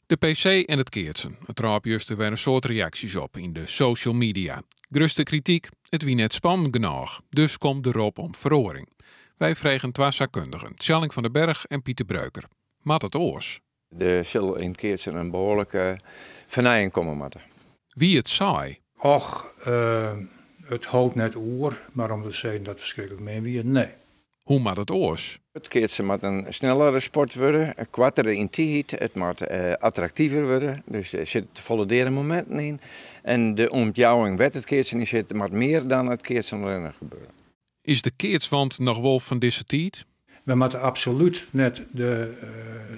De PC en it keatsen. It rôp juster wer in soad reaksjes op yn de social media. Grutste krityk: it wie net spannend genôch. Dus komt de rop om feroaring. Wy fregen twa saakkundigen, Tjalling van den Berg en Pieter Breuker. Moat it oars? Der sil yn it keatsen in behoarlike fernijing komme moatte. Wie it saai? Och, it hold net oer, mar om te sizzen dat it ferskriklik min wie, nee. Hoe moat it oars? It keatsen moat in snellere sport wurde, koartere yn tiid, it moat attraktiver wurde, dus der sitte tefolle deade mominten yn. En de omjouwing wêr't it keatsen yn sit, moat mear dan it keatsen allinnich gebeure. Is de keatswant noch wol fan dizze tiid? Wy moatte absolút net de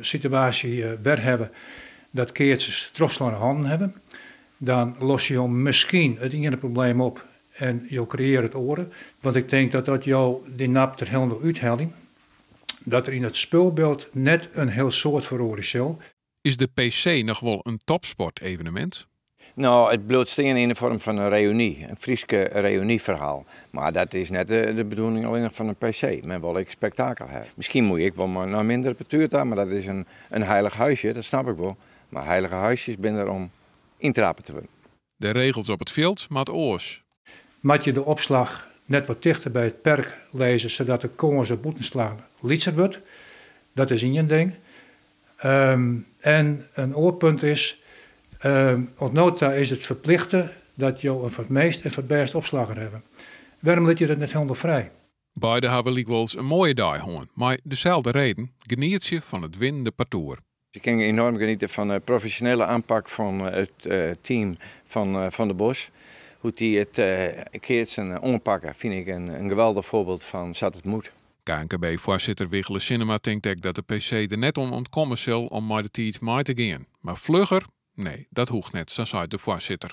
situaasje wer hawwe dat keatsers trochslaande hannen hawwe. Dan losse jo miskien it iene probleem op en jo kreëarje it oare. Want ik tink dat as jo dy nap der hielendal úthelje, dat der yn it spulbyld net in hiel soad feroarje sil. Is de PC noch wol in topsportevenemint? No, it bliuwt stean yn de foarm fan in reüny, in Fryske reünyferhaal. Mar dat is net de bedoeling allinnich fan in PC. Men wol ek spektakel hawwe. Miskien moat je ek wol nei minder partoer ta, mar dat is in heilich huisje, dat snap ik wol. Mar heilige huisjes binne der om yntrape te wurden. De regels op it fjild moat oars. Moat je de opslach net wat tichter by it perk lizze sadat de kâns op bûtenslach lytser wurdt? Dat is ien ding. En in oar punt is, oant no ta is it ferplichte dat jo in foar it meast en foar it bêst opslagger hawwe. Wêrom lit je dat net hielendal frij? Beide hawwe lykwols in moaie dei hân, mei deselde reden, genietsje fan it winnende partoer. Ik kin enorm geniete fan de profesjonele aanpak fan it team fan Van der Bos. Hoe't dy it keatsen oanpakke fyn ik in geweldich foarbyld fan sa't it moat. KNKB-foarsitter Wigle Sinnema tinkt ek dat de PC der net oan ûntkomme sil om mei de tiid mei te gean. Mar flugger? Nee, dat hoecht net, sa seit de foarsitter.